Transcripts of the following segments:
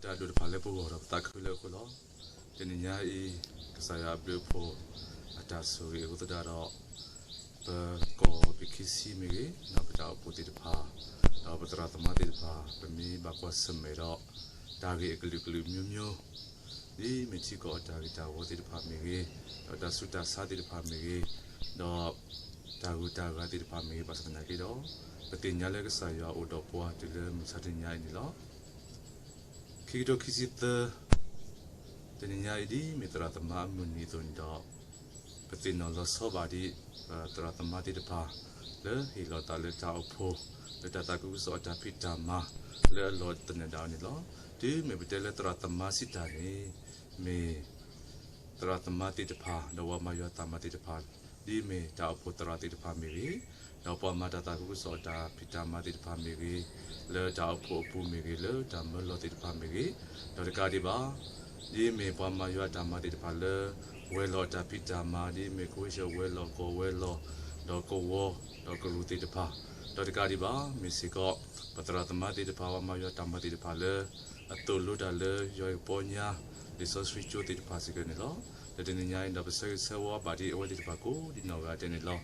တၢ်ဒိၣ်တဖၣ်လၢပဂီၢ်ဒီးပသးခုလၢအဃိလီၤ. တနံၤညါအံၤ ကစၢ်ယွၤအဘျုးအဖှိၣ် အတၢ်ဆိၣ်ဂ့ၤအဃိသတးဒီး ပကီၢ်ပခံဆံမ့ၢ်ဂ့ၤ, ဒီးပတၢ်အိၣ်ဖှိၣ်သ့ၣ်တဖၣ်, ဒီးပသရၣ်သမါသ့ၣ်တဖၣ် ပမ့ၢ်ဘၣ်ကွၢ်ဆၢၣ်မဲာ်ဒီး တၢ်ဂ့ၢ်အကလုာ်ကလုာ်မျိုးမျိုး ဒ်မ့ၢ်ထံကီၢ်အတၢ်ဂ့ၢ်တၢ်ဝီသ့ၣ်တဖၣ်မ့ၢ်ဂ့ၤ, ဒီးတၢ်ဆူးတၢ်ဆါသ့ၣ်တဖၣ်မ့ၢ်ဂ့ၤ, ဒီးတၢ်ဂုၤတၢ်ဂၤသ့ၣ်တဖၣ်မ့ၢ်ဂ့ၤ ဘၣ်ဆၣ်သနာ်က့ဒီး ပသ့ၣ်ညါလၢကစၢ်ယွၤအိၣ်ဒီးပှၤတုၤလၢမုၢ်မဆါတနံၤညါအံၤန့ၣ်လီၤ. ခံကထိခံဆံသၢ တနံၤညါအံၤဒ်မ့ၢ်သရၣ်သမါအမုၢ်နံၤအသိးန့ၣ်ဒီး ပသ့ၣ်နီၣ်လီၤဆီဘၣ်ဒံး သရၣ်သမါသ့ၣ်တဖၣ် လၢဟ့ၣ်လီၤသးလၢတၢ်အိၣ်ဖှိၣ် လၢတၢ်သးခုကစီၣ်အတၢ်ဖံးတၢ်မၤ လၢအလီၢ်သနၢၣ်ဒၣ်အီၤန့ၣ်လီၤ. တုၤမ့ၢ်ပတဲလၢသရၣ်သမါစံးတၢ်န့ၣ် မ့ၢ် သရၣ်သမါသ့ၣ်တဖၣ် ဒီးပှၤမၤယွၤတၢ်မၤသ့ၣ်တဖၣ် ဒ်မ့ၢ်တၢ်အိၣ်ဖှိၣ်သရၣ်သ့ၣ်တဖၣ်မ့ၢ်ဂ့ၤ, ဒီးပှၤမၤတၢ်သးခုကစီၣ်အတၢ်ဖံးတၢ်မၤသ့ၣ်တဖၣ်မ့ၢ်ဂ့ၤ, လၢတၢ်အိၣ်ဖှိၣ်အပူၤမ့ၢ်ဂ့ၤ, လၢတၢ်မၢလီၤသ့ၣ်တဖၣ်မ့ၢ်ဂ့ၤ, ဒီးတကးဒံးဘၣ် ဒ်မ့ၢ်ပှၤမၤယွၤအတၢ်မၤသ့ၣ်တဖၣ်လၢ ဝဲၤလီၢ်အတၢ်ဖံးတၢ်မၤ ဒ်မ့ၢ်ကဝ့ၢ်ဝဲၤလီၢ် ကီၢ်ဝဲၤလီၢ် ဒီးကဝီၤ ဒီးကရူၢ်သ့ၣ်တဖၣ်, ဒီးတကးဒံးဘၣ် မ့ၢ်စ့ၢ်ကီး ပသရၣ်သမါသ့ၣ်တဖၣ် ပှၤမၤယွၤတၢ်မၤသ့ၣ်တဖၣ်လၢ အသိၣ်လိတၢ်လၢယွၤအပီညါ လံာ်စီဆှံကၠိသ့ၣ်တဖၣ်စ့ၢ်ကီးန့ၣ်လီၤ. ဒီးတနံၤညါအံၤဒီးပဆၢဂ့ၤဆၢဝါဘၣ်ဒံးအဝဲသ့ၣ်တဖၣ်ကိးဒံးနီၢ်ဂၤဒဲးန့ၣ်လီၤ.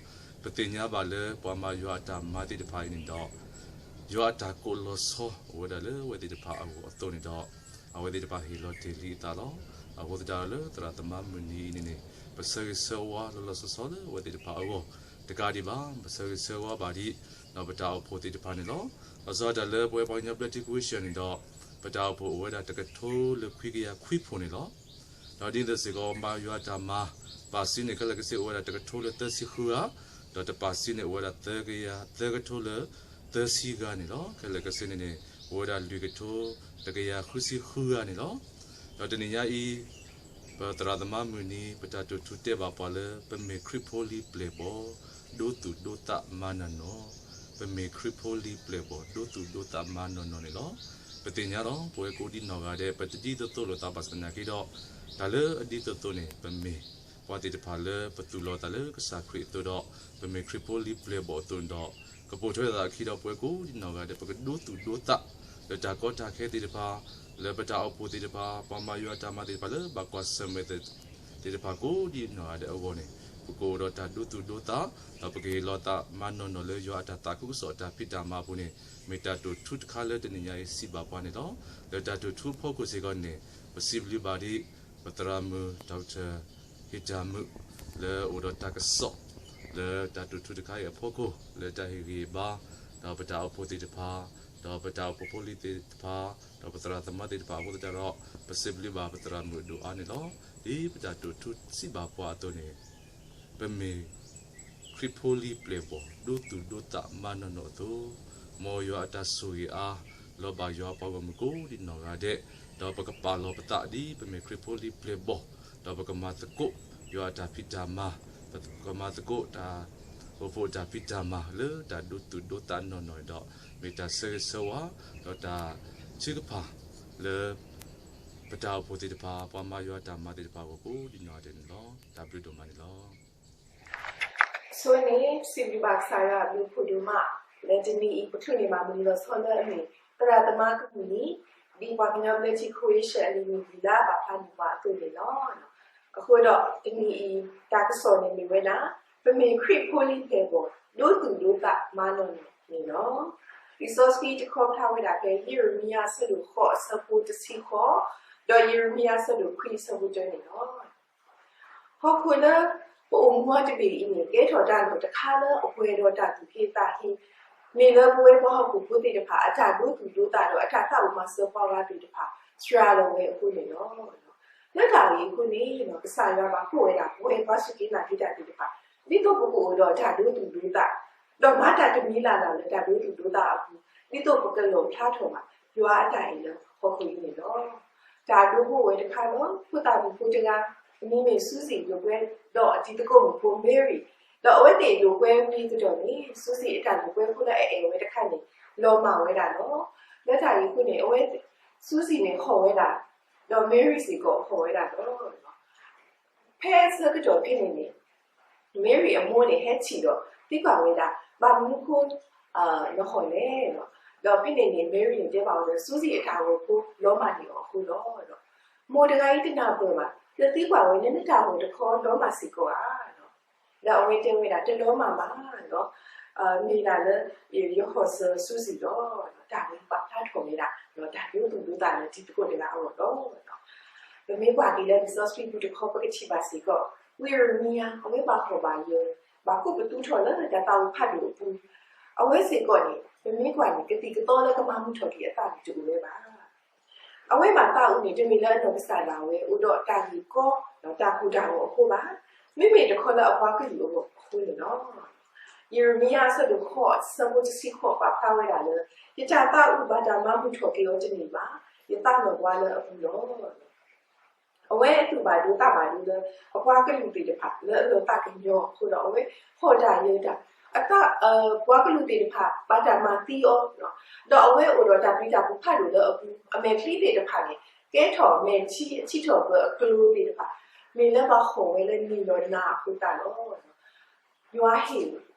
ပသ့ၣ်ညါဘၣ်လၢပှၤမၤယွၤအတၢ်မၤသ့ၣ်တဖၣ်အံၤန့ၣ်ဒီး ယွၤအတၢ်ကိးလီၤဆီအိၣ်ဝဲဒၣ်လၢအဝဲသ့ၣ်တဖၣ်အဂီၢ်အသိးန့ၣ်ဒီး အဝဲသ့ၣ်တဖၣ်ဟ့ၣ်လီၤတ့ၢ်လံအသးလီၤ. အဃိသတးဒီးလၢသရၣ်သမါမုၢ်နံၤအံၤန့ၣ်န့ၣ် ပဆၢဂ့ၤဆၢဝါလီၤလီၤဆီဆီလၢအဝဲသ့ၣ်တဖၣ်အဂီၢ်, တကးဒံးဘၣ် ပဆၢဂ့ၤဆၢဝါဘၣ်ဒံး ဒီးပတၢ်အိၣ်ဖှိၣ်သ့ၣ်တဖၣ်န့ၣ်လီၤ. လီၤဆီဒၣ်တၢ်လၢပဝဲပှၤကညီဘျၢထံခဝ့ၡၢၣ်န့ၣ်ဒီး ပတၢ်အိၣ်ဖှိၣ်အိၣ်ဝဲဒၣ်တကထိလၢခွံကယၤခွံဖိန့ၣ်လီၤ. ဒီးဒ်သိးစ့ၢ်ကီး မၤယွၤတၢ်မၤ ပာ်စုန့ၣ်ခဲလၢာ်ကဆ့အိၣ်ဝဲဒၣ်တကထိလၢသၢဆံဃုဂၤ, ဒီးတပာ်စုန့ၣ်အိၣ်ဝဲဒၣ်သၢကယၤ သၢကထိလၢသၢဆံဂၤန့ၣ်လီၤ. ခဲလၢာ်ကဆ့န့ၣ်န့ၣ် အိၣ်ဝဲဒၣ်လွံၢ်ကထိ တကယၤဃုဆံဃုဂၤန့ၣ်လီၤ. ဒီးတနံၤညါအံၤ ပသရၣ်သမါမုၢ်နံၤ ပတၢ်တိာ်ထူတဲဘၣ်ပှၤလၢ ပမ့ၢ်ခရံာ်ဖိလံၤပျဲၢ်ဘီၣ် ဒိသူၣ်ဒိသးမၤနီၢ်နီၢ်, ပမ့ၢ်ခရံာ်ဖိလံၤပျဲၢ်ဘီၣ် ဒိသူၣ်ဒိသးမၤနီၢ်နီၢ်န့ၣ်လီၤ. ပသ့ၣ်ညါလီၤ ပဝဲကိးဒံးနီၢ်ဂၤဒဲး ပတဒ်သိးသိးလိာ်သးဘၣ်ဆၣ်သနာ်က့ဒီး တၢ်လၢအဒ်သိးသိးန့ၣ် ပမ့ၢ်ပှၤသ့ၣ်တဖၣ်လၢပသူၣ်လီၤသးလၢကစၢ်ခရံာ်အသိးဒီး ပမ့ၢ်ခရံာ်ဖိလံၤပျဲၢ်ဘီၣ်အသိးန့ၣ်ဒီး ကပိာ်ထွဲသးအခံဒီးပဝဲကိးဒံးနီၢ်ဂၤဒဲး ပကဒိသူၣ်ဒိသး လၢတၢ်ကီတၢ်ခဲသ့ၣ်တဖၣ် လၢပတၢ်အိၣ်ဖှိၣ်သ့ၣ်တဖၣ် ပှၤမၤယွၤအတၢ်မၤသ့ၣ်တဖၣ်လၢဘၣ်ကွၢ်ဆၢၣ်မဲာ်သ့ၣ်တဖၣ်ကိးဒံးနီၢ်ဂၤဒဲးအဂီၢ်န့ၣ် ပကအိၣ်ဒီးတၢ်ဒိသူၣ်ဒိသး ဒီးပကဟ့ၣ်လီၤသးမၤနီၢ်နီၢ်လၢယွၤအတၢ်သးခုကစီၣ်အတၢ်ဖံးတၢ်မၤအပူၤန့ၣ် မ့ၢ်တၢ်တိာ်ထူတခါလၢတနံၤညါအံၤစံးဘၣ်ပှၤန့ၣ်လီၤ. လၢတၢ်တိာ်ထူအဖီခိၣ်စ့ၢ်ကီးန့ၣ် ပစံးဘျုးဘၣ်ဒံး ပသရၣ်မုၣ် Doctor ဟ့ၣ်တၢ်မုာ် လၢအိၣ်ဒီးတၢ်ကစီၣ် လၢတၢ်တိာ်ထူတခါအံၤအဖီခိၣ် လၢတၢ်ဟ့ၣ်ဂံၢ်ဟ့ၣ်ဘါ ဒီးပတၢ်အိၣ်ဖှိၣ်သ့ၣ်တဖၣ် ဒီးပတၢ်အိၣ်ဖှိၣ်ဖိလံၤသ့ၣ်တဖၣ် ဒီးပသရၣ်သမါသ့ၣ်တဖၣ်အဃိသတးဒီး ပစံးဘျုးဘၣ်ပသရၣ်မုၣ်အဒိၣ်အါန့ၣ်လီၤ. ဒ်ပတၢ်တိာ်ထူစံးဘၣ်ပှၤအသိးန့ၣ် ပမ့ၢ်ခရံာ်ဖိလံၤပျဲၢ်ဘီၣ် ဒိသူၣ်ဒိသးမၤနီၢ်နီၢ်အသိး, မ်ယွၤအတၢ်ဆိၣ်ဂ့ၤအါ လီၤဘၣ်ယွၤအပှၤဂီၢ်မုၢ်ကိးဒံးနီၢ်ဂၤဒဲး, ဒီးပကပာ်လီၤပသးဒ်ပမ့ၢ်ခရံာ်ဖိလံၤပျဲၢ်ဘီၣ်, ဒီးပကမၤသကိးယွၤအတၢ်ဖံးတၢ်မၤ, ပကမၤသကိးတၢ်အိၣ်ဖှိၣ်အတၢ်ဖံးတၢ်မၤလၢတၢ်ဒိသူၣ်ဒိသးနီၢ်နီၢ်န့ၣ်ဒီး, မ့ၢ်တၢ်ဆၢဂ့ၤဆၢဝါ ဒီးတၢ်ထုကဖၣ်လၢ ပတၢ်အိၣ်ဖှိၣ်သ့ၣ်တဖၣ် ပှၤမၤယွၤအတၢ်မၤသ့ၣ်တဖၣ်အဂီၢ်ကိးဒံးနီၢ်ဂၤဒဲးန့ၣ်လီၤ. တၢ်ဘျုးဒိၣ်မးန့ၣ်လီၤ. အဆိန့ၣ် စံးဘျုးဘၣ်ကစၢ်ယွၤအဘျုးအဖှိၣ်ဒိၣ်မး လၢတနံၤအံၤ ပချုးန့ၢ်ဘၣ်မုၢ်နံၤလီၤဆီလၢအမ့ၢ် သရၣ်သမါကမုၢ်နံၤ, ဒ်ပှၤကညီဘျၢထံခဝ့ၡၢၣ်အလံာ်မုၢ်နံၤလၢအဘၣ်ဖျါန့ၢ်ပှၤအသိးန့ၣ်လီၤ. အဃိဒီးတနံၤအံၤ တၢ်ကစီၣ်န့ၣ်မ့ၢ်ဝဲဒၣ် ပမ့ၢ်ခရံာ်ဖိလံၤပျဲၢ်ဘီၣ် ဒိသူၣ်ဒိသးမၤနီၢ်နီၢ်န့ၣ်လီၤ. လံာ်စီဆှံတခီဖျါဝဲဒၣ်ဖဲ ယံးရမံယၤအဆၢဒိၣ်ဃိး အဆၢဖိတဆံဃိး, ဒီးယံးရမံယၤအဆၢဒိၣ်ခွံ အဆၢဖိတၢန့ၣ်လီၤ. ဟီၣ်ခိၣ်လၢပအိၣ်မူအီၤတဘ့ၣ်အံၤန့ၣ် ကဲထီၣ်တၢ်လီၢ်တခါလၢအပှဲၤဒီးတၢ်သူၣ်ဟ့သးဟ့, မ့ၢ်လၢပဝဲပှၤဟီၣ်ခိၣ်ဖိသ့ၣ်တဖၣ် အတၢ်ဒိသူၣ်ဒိသးဒီးအတၢ်သးအိၣ်မၤစၢၤပှၤဂၤသ့ၣ်တဖၣ် စှၤလီၤဝဲအဃိန့ၣ်လီၤ. လၢတၢ်ဂ့ၢ်အဃိန့ၣ် ကစၢ်ယွၤဘၣ်ကိးဝဲဒၣ် ပဝဲပှၤစူၢ်က့ၤနာ်က့ၤတၢ်သ့ၣ်တဖၣ် ဒ်သိးပကအိၣ်ဒီးတၢ်ဒိသူၣ်ဒိသး ဒီးမၤတၢ်တမံၤလၢ်လၢ်လၢတၢ်ဒိသူၣ်ဒိသးအပူၤ ဒ်သိးပကလီၣ်ဖျါထီၣ်ဘၣ် ယွၤအတၢ်အဲၣ်လၢဟီၣ်ခိၣ်အံၤန့ၣ်လီၤ. တၢ်ဒိဖိဝဲတခါလီၤ. ဖိသၣ်မုၣ်ဖိတဂၤ အမံၤမ့ၢ် Susie လိာ်ကွဲဒီးအတံၤသကိးမုၣ်ဖိ Mary, ဒီးအဝဲသ့ၣ်လိာ်ကွဲဝံၤကဒီးန့ၣ် Susie အတၢ်လိာ်ကွဲဖိလၢအအဲၣ်ဝဲတခါန့ၣ် လီၤမၢ်ဝဲဒၣ်လီၤ. လၢတၢ်ဂ့ၢ်အဃိန့ၣ် အဝဲ Susie န့ၣ်ဟီၣ်ဝဲဒၣ်, ဒီး Mary စ့ၢ်ကီးဟီၣ်ဝဲဒၣ်လီၤ. ဖဲအဆၢကတီၢ်ဖဲန့ၣ်န့ၣ် Mary အမိၢ်န့ၣ် ဟဲထံၣ်ဒီး သံကွၢ်ဝဲဒၣ် ဘၣ်မနုၤအဃိ နဟီၣ်လဲၣ်လီၤ. ဒီးဖဲန့ၣ်န့ၣ် Mary န့ၣ်တဲဘၣ်အီၤလၢ Susie အတၢ်ဂီၤဖိလီၤမၢ်န့ၢ်အီၤအဃိလီၤ. မိၢ်တဂၤအံၤတနၢ်ပၢၢ်ဘၣ်, နသံကွၢ်ဝဲ နနတၢ်ဂီၤတခီလီၤမၢ်စ့ၢ်ကီးဧါ. ဒီးအဝဲတဲဝဲဒၣ် တလီၤမၢ်ဘၣ်လီၤ. မ့ၢ်ဒၣ်လၢ ယဟီၣ်စၢၤ Susie လီၤ. တၢ်ဝဲပာ်ဖျါထီၣ်ဝဲဒၣ် တၢ်ဒိသူၣ်ဒိသးလၢတံၤသကိးတဂၤအဂီၢ်လီၤ. ပမ့ၢ်ကွၢ်က့ၤလၢလံာ်စီဆှံပူၤတခီ ပကထံၣ်ဘၣ်စ့ၢ်ကီး ဝံယံးရမံယၤ အဝဲဘၣ်ဟီၣ်ဘၣ်ယၢၤ ဘၣ်ကိးပသူထီၣ်လၢတၢ်သးဝံၣ်ဖးဒိၣ်အပူၤ, အဝဲစ့ၢ်ကီးန့ၣ် ပမ့ၢ်ကွၢ်န့ၣ် ကသံၣ်ကသီလၢကမၤမုာ်ထီၣ်က့ၤအသးန့ၣ်တအိၣ်ဝဲဘၣ်. အဝဲဘၣ်သးအုးန့ၣ် တမ့ၢ်လၢအနီၢ်ကစၢ်ဒၣ်ဝဲအိၣ်ဒီးတၢ်ဂ့ၢ်ကီ ဒီးတၢ်ကိၢ်တၢ်ဂီၤအဃိဘၣ်, မ့မ့ၢ်တခီလၢအပှၤကလုာ်အဂီၢ်အဃိန့ၣ်လီၤ. ယံးရမံယၤအဆၢဒိၣ်ဃိး အဆၢဖိတဆံဃိး ပာ်ဖျါဝဲဒၣ်လၢ ယတၢ်သးအုးဘၣ်တၢ်မၤမုာ်ထီၣ်က့ၤအီၤတန့ၢ်ဘၣ်, ယသးလီၤဘှါလၢအပူၤလီၤ. အဝဲအသူၣ်ဘၣ်ဒိသးဘၣ်ဒိလၢ အပှၤကလုာ်သ့ၣ်တဖၣ်လၢအလီၤသးကညီၤအဃိဒီး အဝဲဟီၣ်တၢ်ယၢၤတၢ်, အသး ပှၤကလုာ်သ့ၣ်တဖၣ်ဘၣ်တၢ်မၤသံအီၤ, ဒီးအဝဲအိၣ်ဒီးတၢ်ပျံၤတၢ်ဖုးဖးဒိၣ်လၢအပူၤ, အမဲာ်ချံသ့ၣ်တဖၣ်န့ၣ် ကဲထီၣ်မဲာ်ထံအထံထီၣ်ပၢၤအကျိၤသ့ၣ်တဖၣ်, မ့ၢ်လၢဘၣ်ဟီၣ်ဝဲလၢနံၤဒီးနၤအဃိသတးလီၤ. ယွၤဟ့ၣ်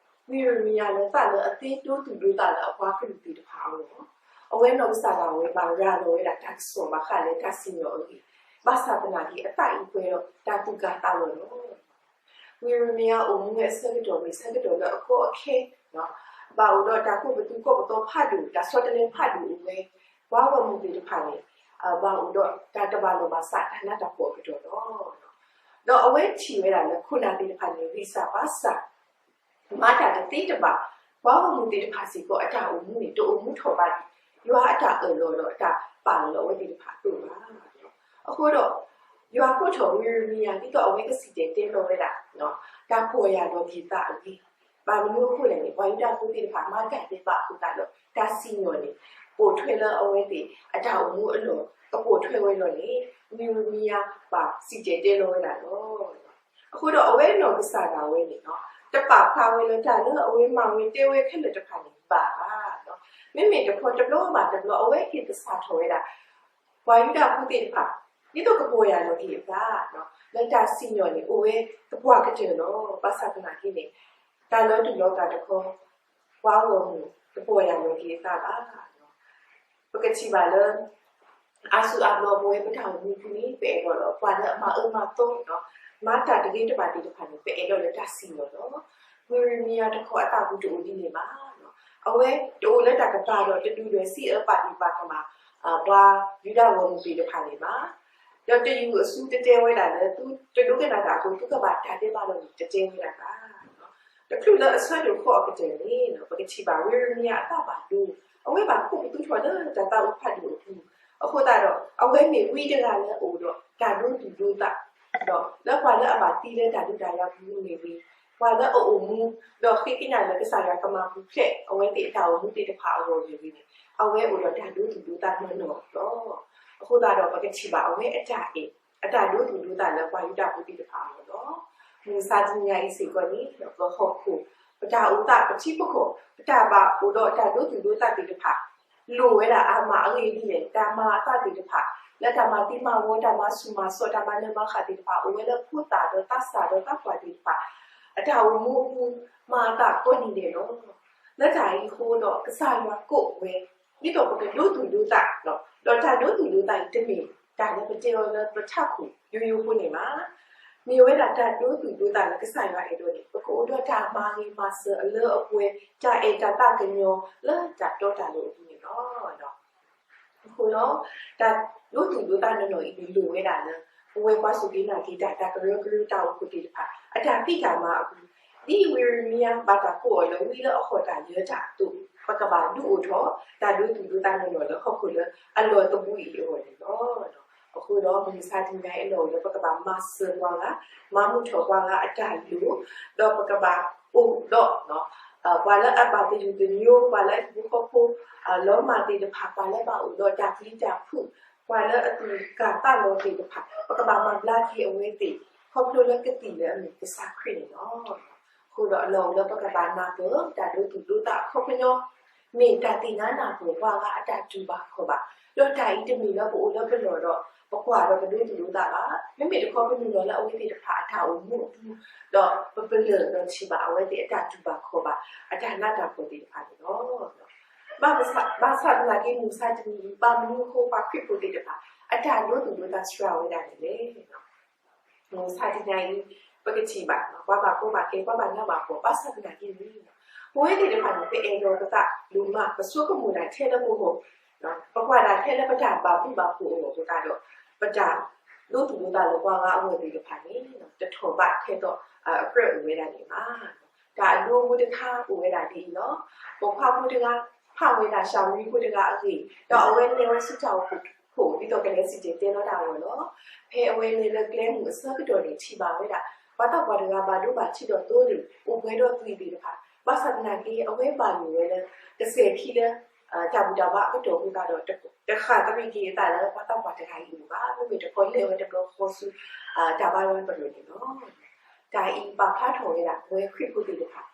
ဝံယံးရမံယၤလၢသးလၢအသ့ဒိသူၣ်ဒိသးလၢအပှၤကလုာ်သ့ၣ်တဖၣ်အဂီၢ်, အဝဲနီၢ်ကစၢ်ဒၣ်ဝဲဘၣ်ရၤလီၤဝဲဒၣ်တၢ်ကစီၣ်ဘၣ်ဃးလၢတၢ်စံၣ်ညီၣ်အဂ့ၢ်, ဘၣ်ဆၣ်သနာ်က့ အသးအံၤပှဲၤဒီးတၢ်သူၣ်ကၢ်သးလီၤလီၤ. ဝံယံးရမံယၤအိၣ်မူဝဲအဆၢကတီၢ်မ့ၢ်ဆၢကတီၢ်လၢအကီအခဲ, ဘၣ်အိၣ်ဒီးတၢ်ကိးပသူကိးပသီဖးဒိၣ်, တၢ်ဆီတလဲဖးဒိၣ်အိၣ်ဝဲ, ပှၤဂီၢ်မုၢ်သ့ၣ်တဖၣ်န့ၣ် ဘၣ်အိၣ်ဒီးတၢ်တဘၣ်လီၢ်ဘၣ်စးတၢ်နးတၢ်ဖှီၣ်အကတီၢ်လီၤ. ဒီးအဝဲထံၣ်ဝဲဒၣ်လၢခိၣ်နၢ်သ့ၣ်တဖၣ်န့ၣ် ဂံၢ်စၢ်ဘါစၢ် မၤတၢ်တသ့တဘၣ်, ပှၤဂီၢ်မုၢ်သ့ၣ်တဖၣ်စ့ၢ်ကီး အတၢ်အိၣ်မူန့ၣ် တအိၣ်မူထီၣ်ဘၣ်ဒ် ယွၤအတၢ်အၢၣ်လီၤဒီးအတၢ်ပာ်လီၤအဝဲသ့ၣ်တဖၣ်အသိးဘၣ်. အဃိဒီး ယွၤကိးထီၣ်ဝံယံးရမံယၤ ဒ်သိးအဝဲကစံၣ်တဲၤတဲလီၤဝဲဒၣ် တၢ်ပီၢ်ယၢ်လီၤက့ၤသးအဂ့ၢ်, ဘၣ်မနုၤအဃိလဲၣ်န့ၣ် ပှၤယူဒၤဖိသ့ၣ်တဖၣ် မၤတၢ်ဒဲးဘးအဃိသတးဒီး တၢ်စံၣ်ညီၣ်န့ၣ် ပိာ်ထွဲလၢအဝဲသ့ၣ်အတၢ်အိၣ်မူအလီၢ် ကပိာ်ထွဲဝဲလီၤန့ၣ် ဝံယံးရမံယၤဘၣ်စံၣ်တဲၤတဲလီၤဝဲဒၣ်လီၤ. အဃိဒီးအဝဲနီၢ်ကစၢ်ဒၣ်ဝဲန့ၣ် တပာ်ဖျါဝဲလၢတၢ်လၢအဝဲမၤဝဲတဲဝဲခဲလၢာ်တဖၣ်န့ၣ်ဘၣ်ဘၣ်. မ့မ့ၢ်တခီတဘျီဘၣ်တဘျီ အဝဲဟ့ၣ်သဆၣ်ထီၣ်ဝဲဒၣ် ပှၤယူဒၤဖိသ့ၣ်တဖၣ် ဒ်သိးကပီၢ်ယၢ်လီၤက့ၤအသး လၢတၢ်စံၣ်ညီၣ်န့ၣ် အိၣ်ဝဲသပှၢ်ကတၢၢ်လီၤ. ဘၣ်ဆၣ်သနာ်က့န့ၣ် တၢ်လၢတလီၤဂာ်တခီ ပှၤဂီၢ်မုၢ်ကပီၢ်ယၢ်လီၤက့ၤအသးဘၣ်. ပကထံၣ်ဘၣ်လၢ အါစုအါဘျီပဝဲပတၢ်အိၣ်မူအပူၤန့ၣ် ပအဲၣ်ဒိးလၢပှၤလၢအမၤအၢမၤသီ မၤတၢ်တဂ့ၤတဘၣ်သ့ၣ်တဖၣ်န့ၣ် ပအဲၣ်ဒိးလၢတၢ်စံၣ်ညီၣ်လီၤ. ဝံယံးရမံယၤတခီအသးပူၤတအိၣ်ဒ်န့ၣ်ဘၣ်. အဝဲတအိၣ်လၢတၢ်ကပၤဒီးတဒုၣ်ဒွဲၣ်စံးအၢပာ်ဒ့ၣ်ပာ်ကမၣ် ပှၤယူဒၤဂီၢ်မုၢ်သ့ၣ်တဖၣ်န့ၣ်ဘၣ်. ဒီးတယူၢ်အစုတတဲဝဲဒၣ်လၢ သုတဒိကနၣ်တၢ်အဃိ သုကဘၣ်တၢ်ဒဲးဘးလီၤန့ၣ် တတဲဝဲဒၣ်ဘၣ်. တချုးလၢအဆၢဒိၣ်ဃိးအကတၢၢ်န့ၣ် ပကထံၣ်ဘၣ်ဝံယံးရမံယၤအသးဘၣ်ဒိ, အဝဲဘၣ်ကိးပသူထီၣ်လၢတၢ်သးဝံၣ်ဖးဒိၣ်အပူၤ, အဃိသတးဒီး အဝဲမ့ၢ်ဝံတဂၤလၢအအိၣ်ဒီးတၢ်ဒိသူၣ်ဒိသး, ဒီးလၢပှၤလၢအဘၣ်သံလၢတၢ်ဒုးတၢ်ယၤပူၤမ့ၢ်ဂ့ၤ, ပှၤလၢအအိၣ်မူ ဒီးဃ့ကညးလၢကစၢ်ယွၤကမၤပူၤဖျဲးအဝဲသ့ၣ်အတၢ်အိၣ်မူသ့ၣ်တဖၣ်အဂီၢ်မ့ၢ်ဂ့ၤန့ၣ် အဝဲအိၣ်ဒီးတၢ်ဒိသူၣ်ဒိသးနီၢ်နီၢ်လီၤ. အဃိသတးဒီး ပကထံၣ်ဘၣ်အဝဲအတၢ်အဲၣ် အတၢ်ဒိသူၣ်ဒိသးလၢပှၤယူဒၤဖိသ့ၣ်တဖၣ်အဂီၢ်လီၤ. မုၢ်မဆါတနံၤညါအံၤစ့ၢ်ကီးန့ၣ် ပဟီၣ်ခိၣ် ပတၢ်အိၣ်သး ပထံပကီၢ် ပတၢ်ဘၣ်အိၣ်ဒီးတၢ်ဒိသူၣ်ဒိသးသ့ၣ်တဖၣ် လိၣ်ဝဲဒၣ်အါမးအဂ့ၢ်ဒ်လဲၣ်, တၢ်မၤအသးသ့ၣ်တဖၣ် လၢတၢ်မၤသံမၤဝီ တၢ်မၤဆူၣ်မၤစိး တၢ်မၤနၢၤမၤဃၣ်သ့ၣ်တဖၣ် အိၣ်ဝဲလၢဖိသၣ်ဒီးသးစၢ်ဒီးသးပှၢ်သ့ၣ်တဖၣ် အတၢ်အိၣ်မူအပူၤ မၤအသးကိးနံၤဒဲးလီၤ. လၢတၢ်အံၤအဃိဒီး ကစၢ်ယွၤကိးဝဲ ဒ်သိးပကဒိသူၣ်ဒိသး, ဒီးတၢ်ဒိသူၣ်ဒိသးအံၤ တမ့ၢ်တၢ်လၢပတဲအီၤလၢပထးခိၣ်ယိယိဖိန့ၣ်ဘၣ်. မ့ၢ်ဝဲဒၣ်တၢ်ဒိသူၣ်ဒိသးလၢကစၢ်ယွၤအဲၣ်ဒိးန့ၣ် ပကအိၣ်ဒီးတၢ်မၤဂ့ၤမၤစၢၤအလၢအပှဲၤ တၢ်အဲၣ်တၢ်သးကညီၤလၢတၢ်တီတၢ်လိၤအပူၤန့ၣ်လီၤ. အဃိဒီး တၢ်ဒိသူၣ်ဒိသးနီၢ်နီၢ်အံၤန့ၣ် လိၣ်ဝဲဒၣ်လၢ ပဝဲပှၤစူၢ်က့ၤနာ်က့ၤတၢ် တၢ်ကရၢကရိတၢ်အိၣ်ဖှိၣ်သ့ၣ်တဖၣ် အတၢ်ဖံးတၢ်မၤအပူၤ, ဒ်ဝံယံးရမံယၤဘၣ်တၢ်ကိးအီၤလၢ ဝံလၢအဟီၣ်တၢ်ယၢၤတၢ်အသိး ပကဘၣ်ဒုးအိၣ်ထီၣ် တၢ်ဒိသူၣ်ဒိသးနီၢ်နီၢ်လၢဟီၣ်ခိၣ်လၢအလီၤသဘှံးအံၤအဂီၢ်န့ၣ်လီၤ. အဃိဒီး မုၢ်မဆါတနံၤညါအံၤ အလီၢ်အိၣ်လၢပကဘၣ်မၤစၢၤပှၤဂၤ, မၤမုာ်ထီၣ်ပှၤဂၤအတၢ်လိၤ, ဒီးပကဘၣ်အိၣ်ဒီး ပှၤလၢအဘၣ်သယုၢ်သညိ ပှၤလၢအဟံၣ်ဖိဃီဖိ လီၤမၢ်သ့ၣ်တဖၣ်, ပှၤလၢဘၣ်အိၣ်ဒီးတၢ်ပျံၤတၢ်ဖုး, ပှၤလၢအသူၣ်ကၢ်သးလီၤသ့ၣ်တဖၣ်, ပကဘၣ်မၤဘျါက့ၤအဝဲသ့ၣ် ခီဖျိလၢကသံၣ်လၢအမ့ၢ်ကစၢ်ခရံာ်န့ၣ်လီၤ. အဃိဒီးအလီၢ်အိၣ်လၢပကဘၣ်နၢ်ပၢၢ် တၢ်ဒိသူၣ်ဒိသးအခီပညီ မ့ၢ်တၢ်သ့ၣ်ညါနၢ်ပၢၢ်ပှၤဂၤအတၢ်တူၢ်ဘၣ်ခီၣ်ဘၣ်, ဒီးတၢ်အံၤတမ့ၢ်လၢပအိၣ်လၢပလီၢ်ဒီး ပကွၢ်ဒီးပဒိသူၣ်ဒိသးဘၣ်. မ့မ့ၢ်တခီပနုာ်လီၤလၢအဝဲသ့ၣ်တဖၣ်အတၢ်အိၣ်မူအပူၤ, ဒီးပပလၢၢ်ဒီးထံၣ်ဘၣ်အဝဲသ့ၣ်အတၢ်တူၢ်ဘၣ်ခီၣ်ဘၣ် အတၢ်နးတၢ်ဖှီၣ်သ့ၣ်တဖၣ်န့ၣ်လီၤ. ဘၣ်ဆၣ်သနာ်က့ မုၢ်မဆါတနံၤအံၤ ဘၣ်မနုၤအဃိ ပှၤခရံာ်ဖိသ့ၣ်တဖၣ် အတၢ်ဒိသူၣ်ဒိသးစှၤဝဲဒၣ်န့ၣ်လဲၣ်. မုၢ်မဆါတနံၤအံၤ ပကထံၣ်ဘၣ် ပှၤဘၣ်ကီဘၣ်ခဲ ပှၤဘၣ်နးဘၣ်ဖှီၣ် ဘၣ်ဆၣ်သနာ်က့န့ၣ် ပဝဲသ့ၣ်တဖၣ်န့ၣ် ပအဲၣ်ဒိးပသးဒိၣ်မး ပဆိကမိၣ်ဒၣ်ထဲလၢပဂီၢ် ပကွၢ်ဒၣ်ထဲလၢပတၢ်ဘၣ်မူဘၣ်ဖှီၣ်အဂီၢ်အဃိသတးဒီး ပတၢ်ဒိသူၣ်ဒိသးလၢပှၤဂၤအဂီၢ်သ့ၣ်တဖၣ်န့ၣ် တထီၣ်ဘးထဲသိးအကြၢးအိၣ်ဝဲဒၣ်န့ၣ်ဘၣ်. တၢ်အဒိအမူတခါအိၣ်ဝဲဒၣ်ဒ်အံၤလီၤ. ပိာ်ခွါဖိတဂၤ ဖးဝဲဒၣ်ၡၤမရံဖိတဂၤအဂ့ၢ် ဒီးအဝဲလဲၤဝဲဆူတၢ်အိၣ်ဖှိၣ် ဒ်သိးကလဲၤစံၣ်တဲၤတဲလီၤတၢ်အဂီၢ်လီၤ. ဖဲအဝဲလဲၤလၢကျဲမုၢ်အဆၢကတီၢ်န့ၣ် ထံၣ်ဘၣ်ဝဲဒၣ် ပှၤသးပှၢ်တဂၤဘၣ်ဒိဘၣ်ထံးဒီးသိလ့ၣ် အိၣ်ပှဲၤဒီးသွံၣ်သ့ၣ်တဖၣ် ဘၣ်ဆၣ်သနာ်က့ အဝဲဘၣ်ယိၣ်ဝဲလၢ ကစဲၤခံလၢ တၢ်ဘူၣ်တၢ်ဘါအကတီၢ်အဃိသတးဒီး တဃၣ်သရံးက့ၤအသးလၢပှၤသးပှၢ်တဂၤအံၤအအိၣ်ဘၣ်. မ့မ့ၢ်တခီလဲၤဝဲတဘျီဃီဆူ တၢ်ဘါယွၤပရၢၣ်န့ၣ်လီၤ. တၢ်အံၤပာ်ဖျါထီၣ်ဝဲဒၣ် ပဝဲခရံာ်ဖိသ့ၣ်တဖၣ်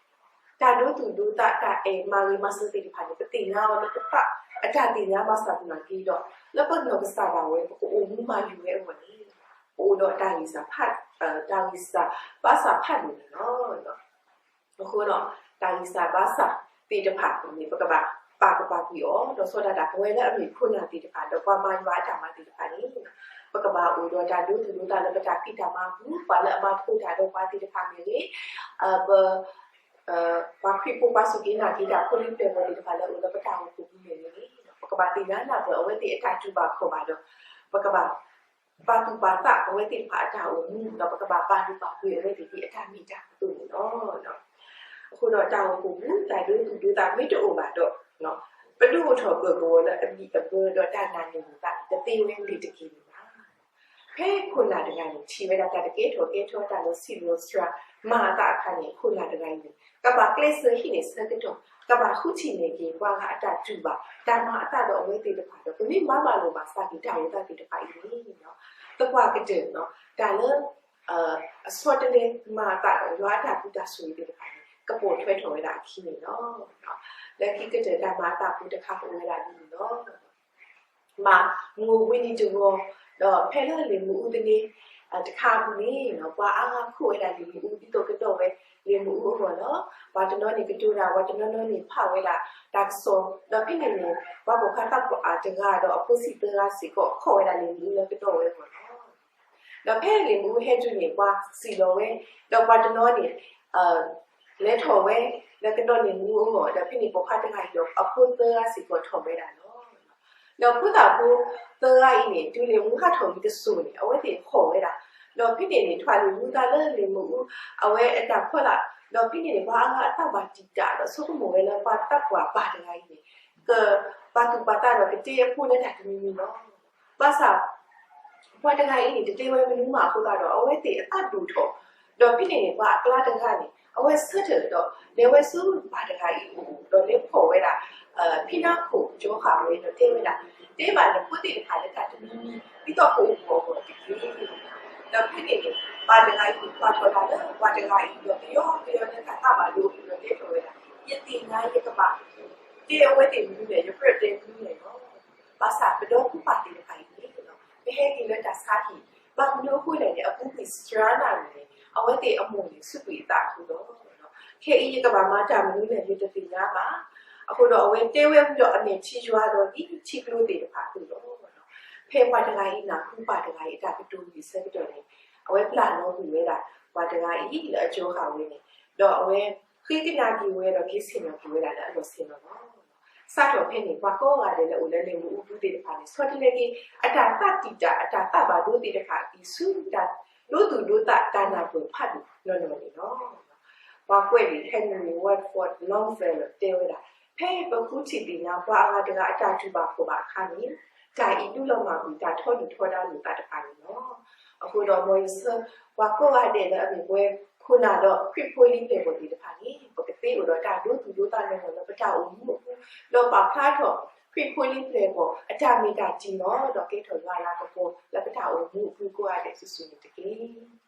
တၢ်ဒိသူၣ်ဒိသး တၢ်အဲၣ်မၤဂ့ၤမၤစၢၤသ့ၣ်တဖၣ်န့ၣ် ပသ့ၣ်ညါအီၤလၢပသးအတၢ်သ့ၣ်ညါ ဘၣ်ဆၣ်သနာ်က့ဒီး လၢပနီၢ်ကစၢ်ဒၣ်ဝဲ ပကအိၣ်မူမၤဂ့ၤဝဲအဂီၢ်န့ၣ် ပအိၣ်ဒီးတၢ်ဂံၢ်စၢ် တၢ်ဂံၢ်စၢ်ဘါစၢ်ဖးဒိၣ်န့ၣ်လီၤ. အဃိဒီး တၢ်ဂံၢ်စၢ်ဘါစၢ်သ့ၣ်တဖၣ်န့ၣ် ပကဘၣ်ပာ်ကပာ်ကွံာ်အီၤ ဒီးဆီဒၣ်တၢ် ပဝဲလၢအမ့ၢ်ခိၣ်နၢ်သ့ၣ်တဖၣ် ဒီးပှၤမၤယွၤအတၢ်မၤသ့ၣ်တဖၣ်န့ၣ် ပကဘၣ်အိၣ်ဒီးတၢ်ဒိသူၣ်ဒိသးလၢပတၢ်ဖံးတၢ်မၤအပူၤ ပှၤလၢအမၤသကိးတၢ်ဒီးပှၤသ့ၣ်တဖၣ်မ့ၢ်ဂ့ၤ ပ ပှၤခရံာ်ဖိပှၤစူၢ်က့ၤနာ်က့ၤတၢ် ဖိလံၤပျဲၢ်ဘီၣ်သ့ၣ်တဖၣ်လၢအအိၣ်လၢပတၢ်အိၣ်ဖှိၣ်ပူၤမ့ၢ်ဂ့ၤန့ၣ် ပကဘၣ်သ့ၣ်ညါနၢ်ပၢၢ်အဝဲသ့ၣ်အတၢ်တူၢ်ဘၣ်ခီၣ်ဘၣ်ဒီး ပကဘၣ် ပာ်သူၣ်ပာ်သးအဝဲသ့ၣ်တဖၣ်အတၢ်အိၣ်မူ ဒီးပကဘၣ်ပာ်လုၢ်ပာ်ပှ့ၤအဝဲသ့ၣ်အတၢ်မ့ၢ်တၢ်တီအသိးန့ၣ်လီၤ. အဃိဒီးတၢ်အိၣ်ဖှိၣ်ပူၤ တၢ်ဒိသူၣ်ဒိသးမ့ၢ်တအိၣ်ဘၣ်ဒီး ပဒုးအိၣ်ထီၣ်ပၢၢ်ကဝီၤလၢအဘံၣ်အဘၢဒီးတၢ်နာ်န့ၢ်န့ၢ်သးန့ၣ် တသ့ဝဲန့ၣ်တက့ၢ်န့ၣ်ဘၣ်. ဖဲခိၣ်နၢ်တဂၤန့ၣ် ထံၣ်ဝဲဒၣ်တၢ်တကဲထီၣ်ကဲထီတၢ်လီၤဆံးလီၤစှၤမၤအသးအခါန့ၣ် ခိၣ်နၢ်တဂၤအံၤန့ၣ် ကဘၣ်ကျဲးစၢးဟံးန့ၢ်ဆၢကတီၢ် ကဘၣ်ဃုထံၣ်န့ၢ်က့ၤပှၤဂၤအတၢ်တူၢ်ဘၣ် တၢ်မၤအသးဒီးအဝဲသ့ၣ်တဖၣ်ဒီး ပမ့ၢ်မၤဘၣ်လိာ်ဘၣ်စးက့ၤတၢ်အိၣ်သးသ့ၣ်တဖၣ်အံၤန့ၣ် သပှၢ်ကတၢၢ် တၢ်လၢ အဆီတလဲမၤအသးဒီးယွၤအတၢ်ကူၣ်တၢ်ဆိၣ်ဂ့ၤသ့ၣ်တဖၣ်န့ၣ် ကပိာ်ထွဲထီၣ်ဝဲဒၣ်အခံန့ၣ်လီၤ. လၢခံကတၢၢ်တၢ်မၤအသးဖိတခါအိၣ်ဝဲဒၣ်ဒ်န့ၣ်လီၤ. မၤမုၢ်ဝံၤနံၤတဂီၤ ဒီးဖဲလၢလံာ်မ့ၣ်အူသန့ တခါအပူၤန့ၣ် ပှၤအါဂၤခိးဝဲဒၣ်လံာ်မ့ၣ်အူ ဒ်သိးကဒီးဝဲလံာ်မ့ၣ်အူအဂီၢ်လီၤ. ပှၤတနီၤန့ၣ်ကတိၤတၢ် ပှၤတနီၤနီၤန့ၣ်ဖးဝဲဒၣ် တၢ်ကစီၣ် ဒီးဖဲန့ၣ်န့ၣ် ပှၤပိာ်ခွါသးပှၢ်တဂၤဒီးအဖိဆံးသၢဂၤစ့ၢ်ကီး ခိးဝဲဒၣ်လံာ်မ့ၣ်အူလၢကဒီးဝဲအဂီၢ်လီၤ. ဒီးဖဲလံာ်မ့ၣ်အူဟဲတုၤန့ၣ် ပှၤစံၣ်လီၤဝဲ, ဒီးပှၤတနီၤန့ၣ် လဲၤထီၣ်ဝဲ လၢကဒီးလံာ်မ့ၣ်အူအဂီၢ်, ဒီးဖဲန့ၣ်ပိာ်ခွါတဂၤအံၤဒီးအဖိသၢဂၤစ့ၢ်ကီးထီၣ်ဝဲဒၣ်လီၤ. ဒီးဖိသၣ်ဖိသၢဂၤအံၤန့ၣ် တုၤလံာ်မ့ၣ်အူဟးထီၣ်ဝံၤတစိၤန့ၣ် အဝဲသ့ၣ်ခိးဝဲဒၣ်, ဒီးဖဲန့ၣ်န့ၣ် ထွးလံာ်မ့ၣ်အူသးလၢလံာ်မ့ၣ်အူ အဝဲအတၢ်ဖီလာ်, ဒီးဖဲန့ၣ်န့ၣ် ပှၤအါဂၤအသးဘၣ်တံာ်တာ် ဒီးဆိကမိၣ်ဝဲလၢပှၤသးပှၢ်ပၢ်တဂၤအံၤန့ၣ် ကပာ်သူၣ်ပာ်သးဒီးကတဲအဖိလၢတၢ်တမံၤမံၤလီၤ. ဘၣ်ဆၣ် ပှၤတဂၤအံၤန့ၣ် တတဲဝဲမနုၤမးအဃိသတးဒီး အဝဲသ့ၣ်အသးဒိၣ်ထီၣ်, ဒီးဖဲန့ၣ်န့ၣ် ပှၤအကျါတဂၤန့ၣ် အဝဲဆၢထၢၣ်ဒီး လဲၤဝဲဆူပၢ်တဂၤအံၤအအိၣ် ဒီးလဲၤဖီၣ်ဝဲဒၣ် ဖံနါခိၣ်ကၠီဃာ်ဝဲဒီးတဲဝဲဒၣ်, တဲဘၣ်နဖိသ့ၣ်တဖၣ်လၢတၢ်တမံၤမံၤ ဒ်သိးကအိၣ်ကီၢ်အဂီၢ်တက့ၢ်. ဒီးဖဲန့ၣ်န့ၣ် ပၢ်တဂၤအံၤန့ၣ် ကွၢ်ထီၣ်တၢ်လၢပှၤတဂၤအံၤဒီး ကယီကယီလၢတၢ်သးဘၣ်ဒိအပူၤဒီးတဲထီၣ်ဝဲဒၣ်, ယသ့ၣ်ညါယကဘၣ် တဲအဝဲသ့ၣ်မနုၤလဲၣ်, ယကြၢးတဲမနုၤလဲၣ်လီၤ. ဘၣ်ဆၣ်ပဒီပုၢ်ဝဲၢ်သ့ၣ်တဖၣ်အံၤန့ၣ် ပဟဲက့ၤလၢတၢ်ဆါဟံၣ်, ဘၣ်မနုၤအဃိလဲၣ်န့ၣ် အပူၤကွံာ်စှၤနၣ်ရံၣ်န့ၣ် အဝဲသ့ၣ်အမိၢ်န့ၣ်ဆူးကွံာ်အသးအဃိလီၤ. ခဲအံၤယကဘၣ်မၤတၢ်မနုၤလဲၣ် ယတသ့ၣ်ညါဘၣ်. အဃိဒီးအဝဲတဲဝဲဝံၤဒီး အမဲာ်ထံယွၤဒီးဒ်ထံကျိသ့ၣ်တဖၣ်အသိးလီၤ. ဖဲပှၤတဂၤအံၤနၢ်ဟူပၢ်တဂၤအံၤအတၢ်ကတိၤဝံၤအဆၢကတီၢ်န့ၣ် အဝဲပျၢ်လီၤကွံာ်ဝဲဒၣ် ပှၤတဂၤအံၤလၢအကၠီဃာ်ဝဲန့ၣ်, ဒီးအဝဲဃ့ကညးက့ၤဝဲဒီးက့ၤဆ့ၣ်နီၤက့ၤဝဲဒၣ်လၢအလီၢ်ဆ့ၣ်နီၤလီၤ. စးထီၣ်ဖဲန့ၣ် ပှၤကိးဂၤဒဲးလၢအအိၣ်လၢလံာ်မ့ၣ်အူပူၤသ့ၣ်တဖၣ်န့ၣ် ဆီတလဲက့ၤ အတၢ်သးတံာ်တာ် အတၢ်သးဘၣ်ဒိသ့ၣ်တဖၣ်အံၤဆူ တၢ်ဒိသူၣ်ဒိသးတၢ်နၢ်ပၢၢ်ဖးဒိၣ်နီၢ်နီၢ်န့ၣ်လီၤ. ပှၤကွဲးလံာ် Henry Wadsworth Longfellow တဲဝဲဒၣ်, ဖဲပဃုထံၣ်သ့ၣ်ညါပှၤအဂၤတဂၤအတၢ်တူၢ်ဘၣ်ခီၣ်ဘၣ်အခါန့ၣ် တၢ်အံၤဒုးလီၤမၢ်ကွံာ်တၢ်ထီဒုၣ်ထီဒါလိာ်သးတဖၣ်န့ၣ်လီၤ. အဃိဒီးမ်ယဆၢ ပှၤကိးဂၤဒဲးလၢအမ့ၢ်ပဝဲခိၣ်နၢ်ဒီးခရံာ်ဖိလံၤပျဲၢ်ဘီၣ်သ့ၣ်တဖၣ်န့ၣ် ပကသ့အိၣ်ဒီးတၢ်ဒိသူၣ်ဒိသးနီၢ်နီၢ်လၢပတၢ်အိၣ်မူအပူၤ, ဒီးပာ်ဖျါထီၣ်ခရံာ်ဖိလံၤပျဲၢ်ဘီၣ်အတၢ်မ့ၢ်တၢ်တီနီၢ် ဒီးကဲထီၣ်ယွၤအလၤကပီၤလၢပတၢ်အိၣ်မူအပူၤကိးဂၤဒဲးစုာ်စုာ်န့ၣ်တက့ၢ်.